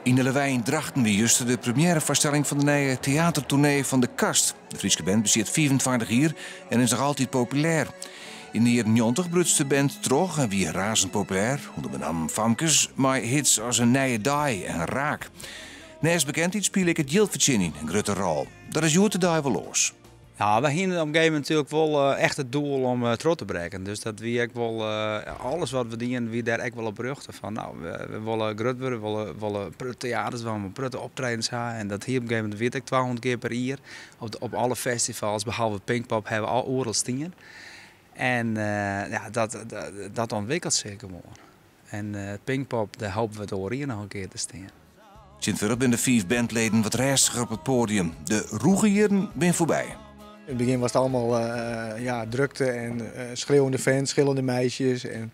Yn de Lawei yn Drachten wie juster de premjêrefoarstelling fan de nije teatertoernee fan De Kast. De Fryske band bestiet 25 jier en is noch altyd populêr. Yn de jierren 90 bruts de band troch en wie razend populêr, ûnder benammen famkes, mei hits as In Nije Dei en Raak. Neist bekendheid spile ek it jild fertsjinjen in grutte rol. Dat is hjoed-de-dei wol oars. Ja, we hiene op in gegeven momint natuerlik wol echt it doel om troch te brekken. Dus dat wie ek wol, alles wat we dienen wie dêr ek wol op rjochte. Fan no, we wolle grut wurde, we wolle, wolle protte teaters dwaan, we wolle protte optredens ha. En dat hie op in gegeven momint, wie it ek 200 kear per jier. Op, op alle festivals, behalve Pinkpop, ha we al oeral stien. En ja, dat, dat ûntwikkelt sich gewoan. En Pinkpop, dêr hoopje we it oar jier noch in kear te stean. Tsjintwurdich binne de fiif bandleden wat rêstiger op it poadium. De rûge jierren binne foarby. In het begin was het allemaal ja, drukte en schreeuwende fans, schillende meisjes. En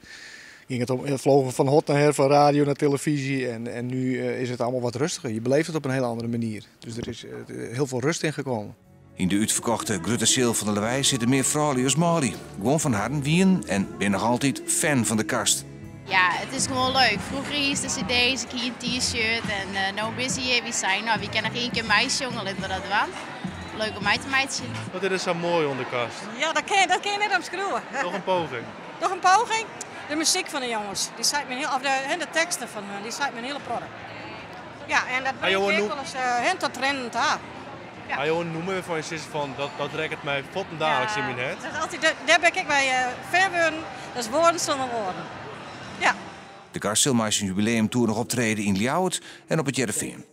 ging het om, vlogen van hot naar her, van radio naar televisie. En nu is het allemaal wat rustiger. Je beleeft het op een hele andere manier. Dus er is heel veel rust in gekomen. Yn de útferkochte grutte seal fan de Lawei sitte mear froulju as manlju. Guon fan harren wienen en binne noch altyd fan fan De Kast. Ja, it is gewoan leuk. Froeger hiest de cd's, ik hie in t-shirt en uh, no busy hjir, wy seinen, no, wy kinne noch ien kear meisjonge, litte we dat dwaan. Leuk om mei te meitsjen. Wat is der sa moai oan De Kast? Ja, dat kin je net omskriuwe. Doch in poging. Doch in poging? De muzyk fan de jonges, dy seit my hiel, of de, de teksten fan hun, dy seit my in hiele protte. Ja, en dat bringt je ek wolris uh, tot triennen ta. Ja. Ha jo in nûmer wêrfan't je sizze fan dat rekket my fuortendaliks yn myn hert? Dat is altyd, dêr bin ik by fan wurden, dat is Woorden zonder woorden. Ja. De Kast sil mei syn jubileumtoer noch optrede yn Ljouwert en op It Hearrenfean.